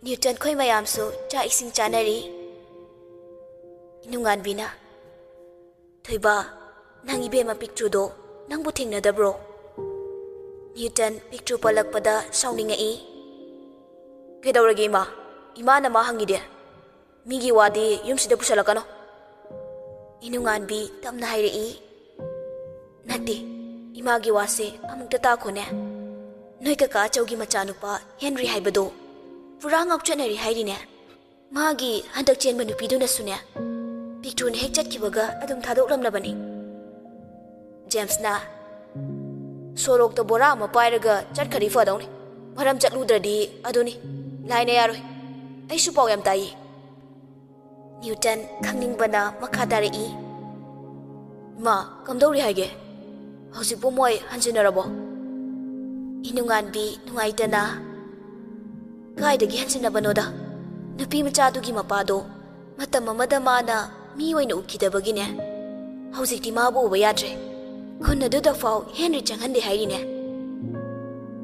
ꯅ꯭ꯌꯨꯇꯟ ꯈꯣꯏ ꯃꯌꯥꯝꯁꯨ ꯆꯥꯛ ꯏꯁꯤꯡ ꯆꯥꯅꯔꯤ꯫ ꯏꯅꯨꯡꯉꯥꯟꯕꯤꯅ, "ꯊꯣꯏꯕ, ꯅꯪ ꯏꯕꯦꯝꯃ ꯄꯤꯛꯇ꯭ꯔꯨꯗꯣ ꯅꯪꯕꯨ ꯊꯦꯡꯅꯗꯕ꯭ꯔꯣ?" ꯅ꯭ꯌꯨꯇꯟ ꯄꯤꯛꯇ꯭ꯔꯨ ꯄꯜꯂꯛꯄꯗ ꯁꯥꯎꯅꯤꯡꯉꯛꯏ꯫ "ꯀꯩꯗꯧꯔꯒꯦ ꯏꯃꯥ? ꯏꯃꯥꯅ ꯃꯥ ꯍꯪꯉꯤꯗꯤ꯫ ꯃꯤꯒꯤ ꯋꯥꯗꯤ ꯌꯨꯝꯁꯤꯗ ꯄꯨꯁꯜꯂꯛꯀꯅꯣ꯫" ꯏꯅꯨꯡꯉꯥꯟꯕꯤ ꯇꯞꯅ ꯍꯥꯏꯔꯛꯏ꯫ "ꯅꯠꯇꯦ, ꯏꯃꯥꯒꯤ ꯋꯥꯁꯦ ꯑꯃꯨꯛꯇ ꯇꯥꯈꯣꯅꯦ꯫ ꯅꯣꯏ ꯀꯀꯥ ꯑꯆꯧꯒꯤ ꯃꯆꯥꯅꯨꯄꯥ ꯍꯦꯟꯔꯤ ꯍꯥꯏꯕꯗꯣ ꯄꯨꯔꯥ ꯉꯥꯎꯆꯠꯅꯔꯤ ꯍꯥꯏꯔꯤꯅꯦ꯫ ꯃꯥꯒꯤ ꯍꯟꯗꯛ ꯆꯦꯟꯕ ꯅꯨꯄꯤꯗꯨꯅꯁꯨꯅꯦ꯫" ꯄꯤꯛꯇ꯭ꯔꯨꯅ ꯍꯦꯛ ꯆꯠꯈꯤꯕꯒ ꯑꯗꯨꯝ ꯊꯥꯗꯣꯛꯂꯝꯂꯕꯅꯤ꯫ ꯖꯦꯝꯁꯅ, "ꯁꯣꯔꯣꯛꯇ ꯕꯣꯔꯥ ꯑꯃ ꯄꯥꯏꯔꯒ ꯆꯠꯈ꯭ꯔꯗꯤ ꯐꯗꯧꯅꯤ꯫ ꯃꯔꯝ ꯆꯠꯂꯨꯗ꯭ꯔꯗꯤ ꯑꯗꯨꯅꯤ, ꯂꯥꯏꯅ ꯌꯥꯔꯣꯏ꯫ ꯑꯩꯁꯨ ꯄꯥꯎ ꯌꯥꯝ ꯇꯥꯏꯌꯦ꯫" ꯅ꯭ꯌꯨꯇꯟ ꯈꯪꯅꯤꯡꯕꯅ ꯃꯈꯥ ꯇꯥꯔꯛꯏ꯫ "ꯏꯃꯥ, ꯀꯝꯗꯧꯔꯤ ꯍꯥꯏꯒꯦ? ꯍꯧꯖꯤꯛꯄꯨ ꯃꯣꯏ ꯍꯟꯖꯤꯟꯅꯔꯕꯣ?" ꯏꯅꯨꯡꯉꯥꯟꯕꯤ ꯅꯨꯡꯉꯥꯏꯇꯅ, "ꯀꯥꯏꯗꯒꯤ ꯍꯟꯖꯤꯟꯅꯕꯅꯣꯗ? ꯅꯨꯄꯤ ꯃꯆꯥꯗꯨꯒꯤ ꯃꯄꯥꯗꯣ ꯃꯇꯝ ꯑꯃꯗ ꯃꯥꯅ ꯃꯤ ꯑꯣꯏꯅ ꯎꯈꯤꯗꯕꯒꯤꯅꯦ꯫ ꯍꯧꯖꯤꯛꯇꯤ ꯃꯥꯕꯨ ꯎꯕ ꯌꯥꯗ꯭ꯔꯦ꯫ ꯈꯨꯟ ꯑꯗꯨꯗ ꯐꯥꯎ ꯍꯦꯟꯔꯤ ꯆꯪꯍꯟꯗꯦ ꯍꯥꯏꯔꯤꯅꯦ꯫"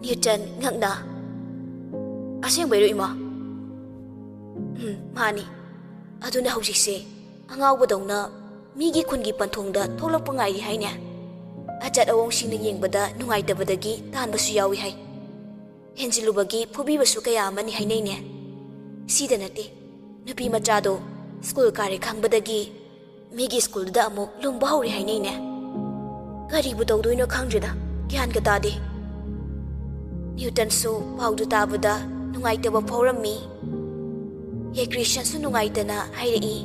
ꯅ꯭ꯌꯨꯇꯟ ꯉꯛꯅ, "ꯑꯁꯦꯡꯕꯩꯔꯣ ꯏꯃꯥ?" "ꯎꯝ, ꯃꯥꯅꯤ꯫ ꯑꯗꯨꯅ ꯍꯧꯖꯤꯛꯁꯦ ꯑꯉꯥꯎꯕꯗꯧꯅ ꯃꯤꯒꯤ ꯈꯨꯟꯒꯤ ꯄꯟꯊꯨꯡꯗ ꯊꯣꯛꯂꯛꯄ ꯉꯥꯏꯔꯤ ꯍꯥꯏꯅꯦ꯫" ꯑꯆꯠ ꯑꯋꯣꯡꯁꯤꯡꯅ ꯌꯦꯡꯕꯗ ꯅꯨꯡꯉꯥꯏꯇꯕꯗꯒꯤ ꯇꯥꯟꯕꯁꯨ ꯌꯥꯎꯏ ꯍꯥꯏ꯫ ꯍꯦꯟꯖꯤꯜꯂꯨꯕꯒꯤ ꯐꯨꯕꯤꯕꯁꯨ ꯀꯌꯥ ꯑꯃꯅꯤ ꯍꯥꯏꯅꯩꯅꯦ꯫ ꯁꯤꯗ ꯅꯠꯇꯦ, ꯅꯨꯄꯤ ꯃꯆꯥꯗꯣ ꯁ꯭ꯀꯨꯜ ꯀꯥꯔꯦ ꯈꯪꯕꯗꯒꯤ ꯃꯤꯒꯤ ꯁ꯭ꯀꯨꯜꯗꯨꯗ ꯑꯃꯨꯛ ꯂꯨꯝꯕ ꯍꯧꯔꯦ ꯍꯥꯏꯅꯩꯅꯦ꯫ ꯀꯔꯤꯕꯨ ꯇꯧꯗꯣꯏꯅꯣ ꯈꯪꯗ꯭ꯔꯦꯗ, ꯒ꯭ꯌꯥꯟꯒ ꯇꯥꯗꯦ꯫ ꯅ꯭ꯌꯨꯇꯟꯁꯨ ꯄꯥꯎꯗꯨ ꯇꯥꯕꯗ ꯅꯨꯡꯉꯥꯏꯇꯕ ꯐꯥꯎꯔꯝꯃꯤ꯫ ꯌꯦꯀ꯭ꯔꯤꯁꯟꯁꯨ ꯅꯨꯡꯉꯥꯏꯇꯅ ꯍꯥꯏꯔꯛꯏ,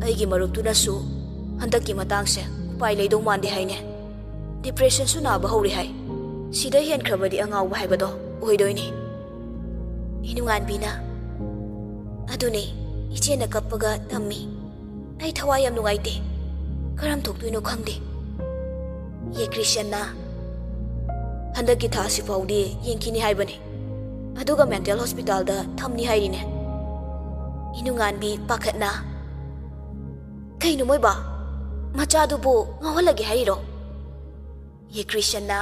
"ꯑꯩꯒꯤ ꯃꯔꯨꯞꯇꯨꯅꯁꯨ ꯍꯟꯗꯛꯀꯤ ꯃꯇꯥꯡꯁꯦ ꯎꯄꯥꯏ ꯂꯩꯗꯧ ꯃꯥꯟꯗꯦ ꯍꯥꯏꯅꯦ꯫ ꯗꯤꯄ꯭ꯔꯦꯁꯟꯁꯨ ꯅꯥꯕ ꯍꯧꯔꯦ ꯍꯥꯏ꯫ ꯁꯤꯗ ꯍꯦꯟꯈ꯭ꯔꯕꯗꯤ ꯑꯉꯥꯎꯕ ꯍꯥꯏꯕꯗꯣ ꯑꯣꯏꯗꯣꯏꯅꯤ꯫" ꯏꯅꯨꯉꯥꯟꯕꯤꯅ, "ꯑꯗꯨꯅꯦ, ꯏꯆꯦꯅ ꯀꯞꯄꯒ ꯊꯝꯃꯤ꯫ ꯑꯩ ꯊꯋꯥꯏ ꯌꯥꯝ ꯅꯨꯡꯉꯥꯏꯇꯦ꯫ ꯀꯔꯝ ꯊꯣꯛꯇꯣꯏꯅꯣ ꯈꯪꯗꯦ꯫" ꯌꯦꯀ꯭ꯔꯤꯁꯟꯅ, "ꯍꯟꯗꯛꯀꯤ ꯊꯥꯁꯤ ꯐꯥꯎꯗꯤ ꯌꯦꯡꯈꯤꯅꯤ ꯍꯥꯏꯕꯅꯤ꯫ ꯑꯗꯨꯒ ꯃꯦꯟꯇꯦꯜ ꯍꯣꯁꯄꯤꯇꯥꯜꯗ ꯊꯝꯅꯤ ꯍꯥꯏꯔꯤꯅꯦ꯫" ꯏꯅꯨꯉꯥꯟꯕꯤ ꯄꯥꯈꯠꯅ, "ꯀꯩꯅꯣ ꯃꯣꯏꯕꯥ? ꯃꯆꯥꯗꯨꯕꯨ ꯉꯥꯎꯍꯜꯂꯒꯦ ꯍꯥꯏꯔꯤꯔꯣ?" ꯌꯦꯀ꯭ꯔꯤꯁꯟꯅ,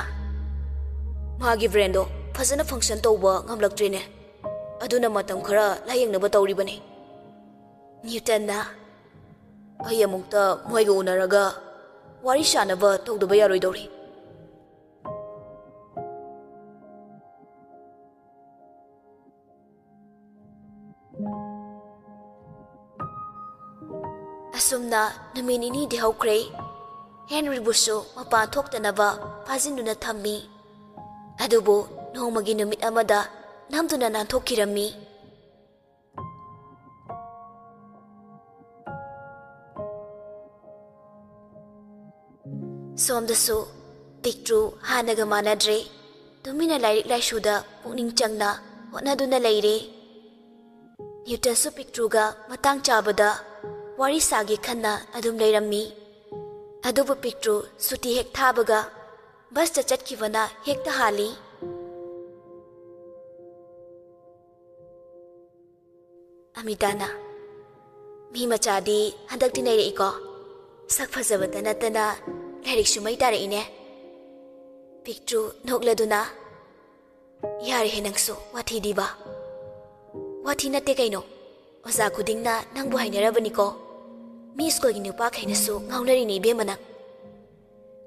"ꯃꯥꯒꯤ ꯕ꯭ꯔꯦꯟꯗꯣ ꯐꯖꯅ ꯐꯪꯁꯟ ꯇꯧꯕ ꯉꯝꯂꯛꯇ꯭ꯔꯦꯅꯦ꯫ ꯑꯗꯨꯅ ꯃꯇꯝ ꯈꯔ ꯂꯥꯌꯦꯡꯅꯕ ꯇꯧꯔꯤꯕꯅꯤ꯫" ꯅ꯭ꯌꯨꯇꯟꯅ, "ꯑꯩ ꯑꯃꯨꯛꯇ ꯃꯣꯏꯒ ꯎꯅꯔꯒ ꯋꯥꯔꯤ ꯁꯥꯅꯕ ꯇꯧꯗꯕ ꯌꯥꯔꯣꯏꯗꯧꯔꯤ꯫" ꯑꯁꯨꯝꯅ ꯅꯨꯃꯤꯠ ꯅꯤꯅꯤꯗꯤ ꯍꯧꯈ꯭ꯔꯦ꯫ ꯍꯦꯟꯔꯤꯕꯨꯁꯨ ꯃꯄꯥꯟ ꯊꯣꯛꯇꯅꯕ ꯐꯥꯖꯤꯟꯗꯨꯅ ꯊꯝꯃꯤ꯫ ꯑꯗꯨꯕꯨ ꯅꯣꯡꯃꯒꯤ ꯅꯨꯃꯤꯠ ꯑꯃꯗ ꯅꯝꯗꯨꯅ ꯅꯥꯟꯊꯣꯛꯈꯤꯔꯝꯃꯤ꯫ ꯁꯣꯝꯗꯁꯨ ꯄꯤꯛꯇ꯭ꯔꯨ ꯍꯥꯟꯅꯒ ꯃꯥꯟꯅꯗ꯭ꯔꯦ꯫ ꯇꯨꯃꯤꯟꯅ ꯂꯥꯏꯔꯤꯛ ꯂꯥꯏꯁꯨꯗ ꯄꯨꯛꯅꯤꯡ ꯆꯪꯅ ꯍꯣꯠꯅꯗꯨꯅ ꯂꯩꯔꯦ꯫ ꯅ꯭ꯌꯨꯇꯟꯁꯨ ꯄꯤꯛꯇ꯭ꯔꯨꯒ ꯃꯇꯥꯡ ꯆꯥꯕꯗ ꯋꯥꯔꯤ ꯁꯥꯒꯦ ꯈꯟꯅ ꯑꯗꯨꯝ ꯂꯩꯔꯝꯃꯤ꯫ ꯑꯗꯨꯕꯨ ꯄꯤꯛꯇ꯭ꯔꯨ ꯁꯨꯇꯤ ꯍꯦꯛ ꯊꯥꯕꯒ ꯕꯁꯇ ꯆꯠꯈꯤꯕꯅ ꯍꯦꯛꯇ ꯍꯥꯜꯂꯤ꯫ ꯑꯃꯤꯇꯥꯅ, "ꯃꯤ ꯃꯆꯥꯗꯤ ꯍꯟꯗꯛꯇꯤ ꯅꯩꯔꯛꯏꯀꯣ꯫ ꯁꯛ ꯐꯖꯕꯇ ꯅꯠꯇꯅ ꯂꯥꯏꯔꯤꯛꯁꯨ ꯃꯩ ꯇꯥꯔꯛꯏꯅꯦ꯫" ꯄꯤꯛꯇ꯭ꯔꯨ ꯅꯣꯛꯂꯗꯨꯅ, "ꯌꯥꯔꯦꯍꯦ ꯅꯪꯁꯨ, ꯋꯥꯊꯤꯗꯤꯕ꯫" "ꯋꯥꯊꯤ ꯅꯠꯇꯦ ꯀꯩꯅꯣ꯫ ꯑꯣꯖꯥ ꯈꯨꯗꯤꯡꯅ ꯅꯪꯕꯨ ꯍꯥꯏꯅꯔꯕꯅꯤꯀꯣ꯫ ꯃꯤ ꯁ꯭ꯀꯨꯜꯒꯤ ꯅꯨꯄꯥꯈꯩꯅꯁꯨ ꯉꯥꯎꯅꯔꯤꯅꯦ ꯏꯕꯦꯝꯃ ꯅꯪ꯫"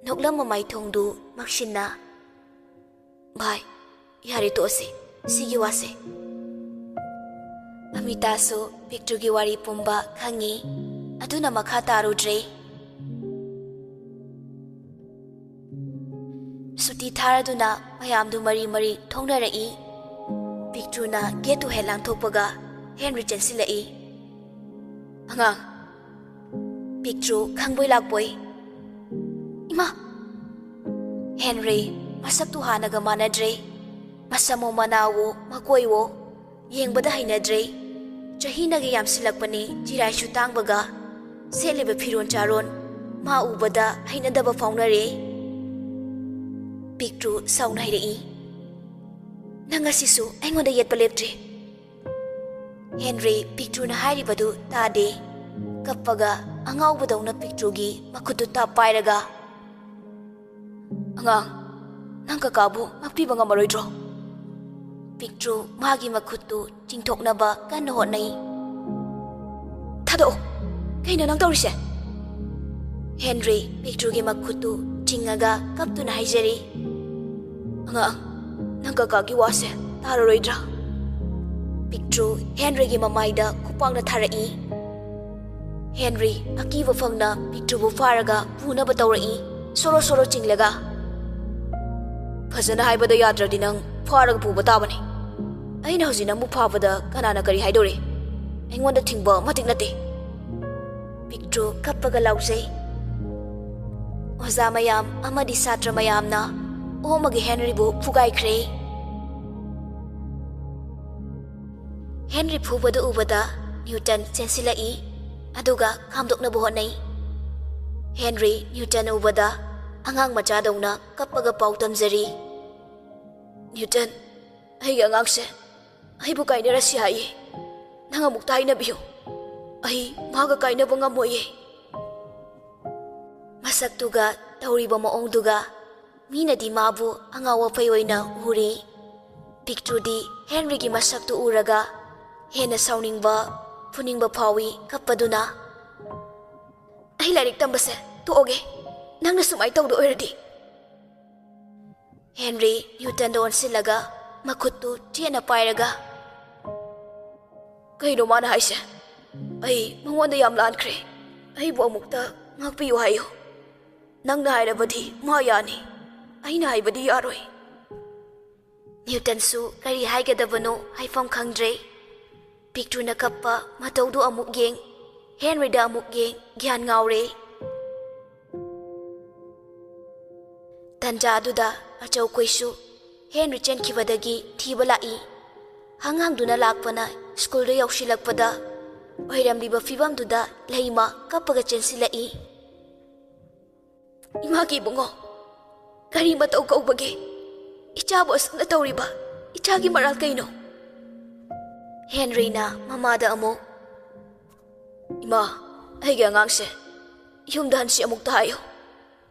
ꯅꯣꯛꯂꯝꯕ ꯃꯥꯏꯊꯣꯡꯗꯨ ꯃꯛꯁꯤꯟꯅ, "ꯚꯥꯏ, ꯌꯥꯔꯦ, ꯇꯣꯛꯑꯁꯦ ꯁꯤꯒꯤ ꯋꯥꯁꯦ꯫" ꯑꯃꯤꯇꯥꯁꯨ ꯄꯤꯛꯇ꯭ꯔꯨꯒꯤ ꯋꯥꯔꯤ ꯄꯨꯝꯕ ꯈꯪꯉꯤ, ꯑꯗꯨꯅ ꯃꯈꯥ ꯇꯥꯔꯨꯗ꯭ꯔꯦ꯫ ꯁꯨꯇꯤ ꯊꯥꯔꯗꯨꯅ ꯃꯌꯥꯝꯗꯨ ꯃꯔꯤ ꯃꯔꯤ ꯊꯣꯡꯅꯔꯛꯏ꯫ ꯄꯤꯛꯇ꯭ꯔꯨꯅ ꯒꯦꯠꯇꯨ ꯍꯦꯛ ꯂꯥꯟꯊꯣꯛꯄꯒ ꯍꯦꯟꯔꯤ ꯆꯦꯟꯁꯤꯜꯂꯛꯏ꯫ "ꯑꯉꯥꯡ꯫" ꯄꯤꯛꯇ꯭ꯔꯨ ꯈꯪꯕꯣꯏ ꯂꯥꯛꯄꯣꯏ, "ꯏꯃꯥ!" ꯍꯦꯟꯔꯤ ꯃꯁꯛꯇꯨ ꯍꯥꯟꯅꯒ ꯃꯥꯟꯅꯗ꯭ꯔꯦ꯫ ꯃꯁꯝꯋꯣ ꯃꯅꯥꯋꯣ ꯃꯀꯣꯏꯋꯣ ꯌꯦꯡꯕꯗ ꯍꯩꯅꯗ꯭ꯔꯦ꯫ ꯆꯍꯤꯅꯒ ꯌꯥꯝꯁꯤꯜꯂꯛꯄꯅꯦ, ꯆꯤꯔꯥꯏꯁꯨ ꯇꯥꯡꯕꯒ꯫ ꯁꯦꯠꯂꯤꯕ ꯐꯤꯔꯣꯟ ꯆꯥꯔꯣꯟ ꯃꯥ ꯎꯕꯗ ꯍꯩꯅꯗꯕ ꯐꯥꯎꯅꯔꯦ꯫ ꯄꯤꯛꯇ꯭ꯔꯨ ꯁꯥꯎꯅ ꯍꯥꯏꯔꯛꯏ, "ꯅꯪ ꯉꯁꯤꯁꯨ ꯑꯩꯉꯣꯟꯗ ꯌꯦꯠꯄ ꯂꯦꯞꯇ꯭ꯔꯤ꯫" ꯍꯦꯟꯔꯤ ꯄꯤꯛꯇ꯭ꯔꯨꯅ ꯍꯥꯏꯔꯤꯕꯗꯨ ꯇꯥꯗꯦ꯫ ꯀꯞꯄꯒ ꯑꯉꯥꯎꯕꯗꯧꯅ ꯄꯤꯛꯇ꯭ꯔꯨꯒꯤ ꯃꯈꯨꯠꯇꯨ ꯇꯞ ꯄꯥꯏꯔꯒ, "ꯑꯉꯥꯡ, ꯅꯪ ꯀꯀꯥꯕꯨ ꯉꯥꯛꯄꯤꯕ ꯉꯝꯃꯔꯣꯏꯗ꯭ꯔꯣ?" ꯄꯤꯛꯇ꯭ꯔꯨ ꯃꯥꯒꯤ ꯃꯈꯨꯠꯇꯨ ꯆꯤꯡꯊꯣꯛꯅꯕ ꯀꯟꯅ ꯍꯣꯠꯅꯩ꯫ "ꯊꯥꯗꯣꯛꯑꯣ꯫ ꯀꯩꯅꯣ ꯅꯪ ꯇꯧꯔꯤꯁꯦ?" ꯍꯦꯟꯔꯤ ꯄꯤꯛꯇ꯭ꯔꯨꯒꯤ ꯃꯈꯨꯠꯇꯨ ꯆꯤꯡꯉꯒ ꯀꯞꯇꯨꯅ ꯍꯥꯏꯖꯔꯤ, "ꯑꯉꯥꯡ, ꯅꯪ ꯀꯀꯥꯒꯤ ꯋꯥꯁꯦ ꯇꯥꯔꯔꯣꯏꯗ꯭ꯔꯥ?" ꯄꯤꯛꯇ꯭ꯔꯨ ꯍꯦꯟꯔꯤꯒꯤ ꯃꯃꯥꯏꯗ ꯈꯨꯄꯥꯛꯅ ꯊꯥꯔꯛꯏ꯫ ꯍꯦꯟꯔꯤ ꯑꯀꯤꯕ ꯐꯪꯅ ꯄꯤꯛꯇ꯭ꯔꯨꯕꯨ ꯐꯥꯔꯒ ꯄꯨꯅꯕ ꯇꯧꯔꯛꯏ꯫ ꯁꯣꯔꯣ ꯁꯣꯔꯣ ꯆꯤꯡꯂꯒ, "ꯐꯖꯅ ꯍꯥꯏꯕꯗ ꯌꯥꯗ꯭ꯔꯗꯤ ꯅꯪ ꯐꯥꯔꯒ ꯄꯨꯕ ꯇꯥꯕꯅꯤ꯫ ꯑꯩꯅ ꯍꯧꯖꯤꯛ ꯅꯪꯕꯨ ꯐꯥꯕꯗ ꯀꯅꯥꯅ ꯀꯔꯤ ꯍꯥꯏꯗꯧꯔꯤ? ꯑꯩꯉꯣꯟꯗ ꯊꯤꯡꯕ ꯑꯃꯇꯤꯛ ꯅꯠꯇꯦ꯫" ꯄꯤꯛꯇ꯭ꯔꯨ ꯀꯞꯄꯒ ꯂꯥꯎꯖꯩ꯫ ꯑꯣꯖꯥ ꯃꯌꯥꯝ ꯑꯃꯗꯤ ꯁꯥꯇ꯭ꯔ ꯃꯌꯥꯝꯅ ꯑꯣꯃꯒꯤ ꯍꯦꯟꯔꯤꯕꯨ ꯐꯨꯒꯥꯏꯈ꯭ꯔꯦ꯫ ꯍꯦꯟꯔꯤ ꯐꯨꯕꯗꯨ ꯎꯕꯗ ꯅ꯭ꯌꯨꯇꯟ ꯆꯦꯟꯁꯤꯜꯂꯛꯏ, ꯑꯗꯨꯒ ꯈꯥꯝꯗꯣꯛꯅꯕ ꯍꯣꯠꯅꯩ꯫ ꯍꯦꯟꯔꯤ ꯅ꯭ꯌꯨꯇꯟ ꯎꯕꯗ ꯑꯉꯥꯡ ꯃꯆꯥꯗꯧꯅ ꯀꯞꯄꯒ ꯄꯥꯎ ꯇꯝꯖꯔꯤ, "ꯅ꯭ꯌꯨꯇꯟ, ꯑꯩꯒꯤ ꯑꯉꯥꯡꯁꯦ ꯑꯩꯕꯨ ꯀꯥꯏꯅꯔꯁꯤ ꯍꯥꯏꯌꯦ꯫ ꯅꯪ ꯑꯃꯨꯛꯇ ꯍꯥꯏꯅꯕꯤꯌꯨ꯫ ꯑꯩ ꯃꯥꯒ ꯀꯥꯏꯅꯕ ꯉꯝꯃꯣꯏꯌꯦ꯫" ꯃꯁꯛꯇꯨꯒ ꯇꯧꯔꯤꯕ ꯃꯑꯣꯡꯗꯨꯒ ꯃꯤꯅꯗꯤ ꯃꯥꯕꯨ ꯑꯉꯥꯎ ꯑꯐꯩ ꯑꯣꯏꯅ ꯎꯔꯤ꯫ ꯄꯤꯛꯇ꯭ꯔꯨꯗꯤ ꯍꯦꯟꯔꯤꯒꯤ ꯃꯁꯛꯇꯨ ꯎꯔꯒ ꯍꯦꯟꯅ ꯁꯥꯎꯅꯤꯡꯕ, ꯐꯨꯅꯤꯡꯕ ꯐꯥꯎꯏ꯫ ꯀꯞꯄꯗꯨꯅ, "ꯑꯩ ꯂꯥꯏꯔꯤꯛ ꯇꯝꯕꯁꯦ ꯇꯣꯛꯑꯒꯦ꯫ ꯅꯪꯅ ꯁꯨꯃꯥꯏꯅ ꯇꯧꯗꯣ ꯑꯣꯏꯔꯗꯤ꯫ ꯍꯦꯟꯔꯤ ꯅ꯭ꯌꯨꯇꯟꯗ ꯑꯣꯟꯁꯤꯜꯂꯒ ꯃꯈꯨꯠꯇꯨ ꯆꯦꯠꯅ ꯄꯥꯏꯔꯒ, "ꯀꯩꯅꯣ ꯃꯥꯅ ꯍꯥꯏꯁꯦ? ꯑꯩ ꯃꯉꯣꯟꯗ ꯌꯥꯝ ꯂꯥꯟꯈ꯭ꯔꯦ꯫ ꯑꯩꯕꯨ ꯑꯃꯨꯛꯇ ꯉꯥꯛꯄꯤꯌꯨ ꯍꯥꯏꯌꯨ꯫ ꯅꯪꯅ ꯍꯥꯏꯔꯕꯗꯤ ꯃꯥ ꯌꯥꯅꯤ, ꯑꯩꯅ ꯍꯥꯏꯕꯗꯤ ꯌꯥꯔꯣꯏ꯫" ꯅ꯭ꯌꯨꯇꯟꯁꯨ ꯀꯔꯤ ꯍꯥꯏꯒꯗꯕꯅꯣ ꯍꯥꯏꯐꯝ ꯈꯪꯗ꯭ꯔꯦ꯫ ꯄꯤꯛꯇ꯭ꯔꯨꯅ ꯀꯞꯄ ꯃꯇꯧꯗꯨ ꯑꯃꯨꯛ ꯌꯦꯡ, ꯍꯦꯟꯔꯤꯗ ꯑꯃꯨꯛ ꯌꯦꯡ, ꯒ꯭ꯌꯥꯟ ꯉꯥꯎꯔꯦ꯫ ꯇꯟꯖꯥ ꯑꯗꯨꯗ ꯑꯆꯧꯈꯣꯏꯁꯨ ꯍꯦꯟꯔꯤ ꯆꯦꯟꯈꯤꯕꯗꯒꯤ ꯊꯤꯕ ꯂꯥꯛꯏ꯫ ꯍꯪ ꯍꯪꯗꯨꯅ ꯂꯥꯛꯄꯅ ꯁ꯭ꯀꯨꯜꯗ ꯌꯧꯁꯤꯜꯂꯛꯄꯗ ꯑꯣꯏꯔꯝꯂꯤꯕ ꯐꯤꯕꯝꯗꯨꯗ ꯂꯩꯃ ꯀꯞꯄꯒ ꯆꯦꯟꯁꯤꯜꯂꯛꯏ꯫ "ꯏꯃꯥꯒꯤ ꯏꯕꯨꯡꯉꯣ, ꯀꯔꯤ ꯃꯇꯧ ꯀꯧꯕꯒꯦ? ꯏꯆꯥꯕꯨ ꯑꯁꯨꯝꯅ ꯇꯧꯔꯤꯕ ꯏꯆꯥꯒꯤ ꯃꯔꯥꯜ ꯀꯩꯅꯣ?" ꯍꯦꯟꯔꯤꯅ ꯃꯃꯥꯗ ꯑꯃꯨꯛ, "ꯏꯃꯥ, ꯑꯩꯒꯤ ꯑꯉꯥꯡꯁꯦ ꯌꯨꯝꯗ ꯍꯟꯁꯤ ꯑꯃꯨꯛꯇ ꯍꯥꯏꯌꯨ꯫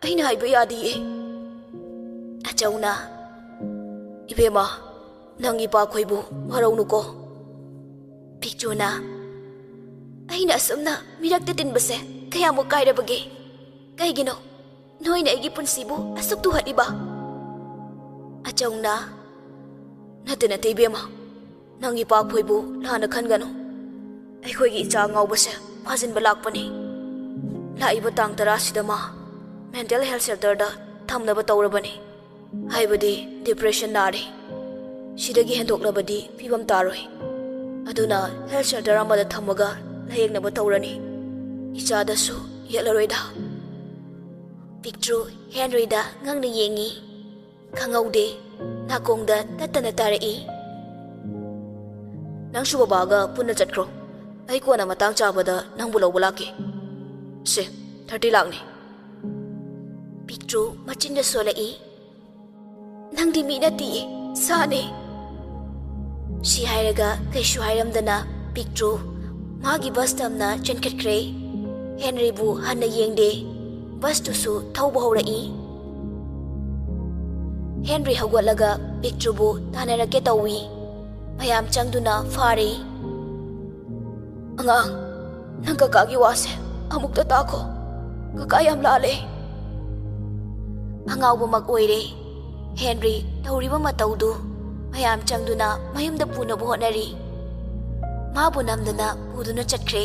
ꯑꯩꯅ ꯍꯥꯏꯕ ꯌꯥꯗꯤꯌꯦ꯫" ꯑꯆꯧꯅ, "ꯏꯕꯦꯝꯃ, ꯅꯪ ꯏꯄꯥꯈꯣꯏꯕꯨ ꯋꯥꯔꯧꯅꯨꯀꯣ꯫" ꯄꯤꯛꯆꯨꯅ, "ꯑꯩꯅ ꯑꯁꯨꯝꯅ ꯃꯤꯔꯛꯇ ꯇꯤꯟꯕꯁꯦ ꯀꯌꯥꯃꯨꯛ ꯀꯥꯏꯔꯕꯒꯦ? ꯀꯩꯒꯤꯅꯣ ꯅꯣꯏꯅ ꯑꯩꯒꯤ ꯄꯨꯟꯁꯤꯕꯨ ꯑꯁꯨꯛ ꯇꯨꯍꯠꯂꯤꯕ?" ꯑꯆꯧꯅ, "ꯅꯠꯇꯦ, ꯅꯠꯇꯦ ꯏꯕꯦꯝꯃ, ꯅꯪ ꯏꯄꯥꯈꯣꯏꯕꯨ ꯂꯥꯟꯅ ꯈꯟꯒꯅꯨ꯫ ꯑꯩꯈꯣꯏꯒꯤ ꯏꯆꯥ ꯉꯥꯎꯕꯁꯦ ꯐꯥꯖꯤꯟꯕ ꯂꯥꯛꯄꯅꯤ꯫ ꯂꯥꯛꯏꯕ ꯇꯥꯡ ꯇꯔꯥꯁꯤꯗ ꯃꯥ ꯃꯦꯟꯇꯦꯜ ꯍꯦꯜꯊ ꯁꯦꯟꯇꯔꯗ ꯊꯝꯅꯕ ꯇꯧꯔꯕꯅꯤ꯫ ꯍꯥꯏꯕꯗꯤ ꯗꯤꯄ꯭ꯔꯦꯁꯟ ꯅꯥꯔꯦ꯫ ꯁꯤꯗꯒꯤ ꯍꯦꯟꯗꯣꯛꯂꯕꯗꯤ ꯐꯤꯕꯝ ꯇꯥꯔꯣꯏ꯫ ꯑꯗꯨꯅ ꯍꯦꯜꯊ ꯁꯦꯟꯇꯔ ꯑꯃꯗ ꯊꯝꯃꯒ ꯂꯥꯌꯦꯡꯅꯕ ꯇꯧꯔꯅꯤ꯫ ꯏꯆꯥꯗꯁꯨ ꯌꯦꯠꯂꯔꯣꯏꯗ꯫" ꯄꯤꯛꯇ꯭ꯔꯨ ꯍꯦꯟꯔꯤꯗ ꯉꯛꯅ ꯌꯦꯡꯉꯤ꯫ ꯈꯪꯍꯧꯗꯦ, ꯅꯥꯀꯣꯡꯗ ꯇꯠꯇꯅ ꯇꯥꯔꯛꯏ꯫ "ꯅꯪꯁꯨ ꯕꯕꯥꯒ ꯄꯨꯟꯅ ꯆꯠꯈ꯭ꯔꯣ꯫ ꯑꯩ ꯀꯣꯟꯅ ꯃꯇꯥꯡ ꯆꯥꯕꯗ ꯅꯪꯕꯨ ꯂꯧꯕ ꯂꯥꯛꯀꯦ꯫ ꯁꯦ, ꯊꯥꯔꯇꯤ ꯂꯥꯛꯅꯤ꯫" ꯄꯤꯛꯇ꯭ꯔꯨ ꯃꯆꯤꯟꯗ ꯁꯣꯜꯂꯛꯏ꯫ "ꯅꯪꯗꯤ ꯃꯤ ꯅꯠꯇꯤꯌꯦ, ꯁꯥꯅꯦ꯫" ꯁꯤ ꯍꯥꯏꯔꯒ ꯀꯩꯁꯨ ꯍꯥꯏꯔꯝꯗꯅ ꯄꯤꯛꯇ꯭ꯔꯨ ꯃꯥꯒꯤ ꯕꯁ ꯇꯝꯅ ꯆꯦꯟꯈꯠꯈ꯭ꯔꯦ꯫ ꯍꯦꯟꯔꯤꯕꯨ ꯍꯟꯅ ꯌꯦꯡꯗꯦ꯫ ꯕꯁꯇꯨꯁꯨ ꯊꯧꯕ ꯍꯧꯔꯛꯏ꯫ ꯍꯦꯟꯔꯤ ꯍꯧꯒꯠꯂꯒ ꯄꯤꯛꯇ꯭ꯔꯨꯕꯨ ꯇꯥꯟꯅꯔꯛꯀꯦ ꯇꯧꯏ꯫ ꯃꯌꯥꯝ ꯆꯪꯗꯨꯅ ꯐꯥꯔꯦ꯫ "ꯑꯉꯥꯡ, ꯅꯪ ꯀꯀꯥꯒꯤ ꯋꯥꯁꯦ ꯑꯃꯨꯛꯇ ꯇꯥꯈꯣ꯫ ꯀꯀꯥ ꯌꯥꯝ ꯂꯥꯜꯂꯦ꯫ ꯑꯉꯥꯎꯕꯃꯛ ꯑꯣꯏꯔꯦ꯫ ꯍꯦꯟꯔꯤ ꯇꯧꯔꯤꯕ ꯃꯇꯧꯗꯨ ꯃꯌꯥꯝ ꯆꯪꯗꯨꯅ ꯃꯌꯨꯝꯗ ꯄꯨꯅꯕ ꯍꯣꯠꯅꯔꯤ꯫ ꯃꯥꯕꯨ ꯅꯝꯗꯅ ꯄꯨꯗꯨꯅ ꯆꯠꯈ꯭ꯔꯦ꯫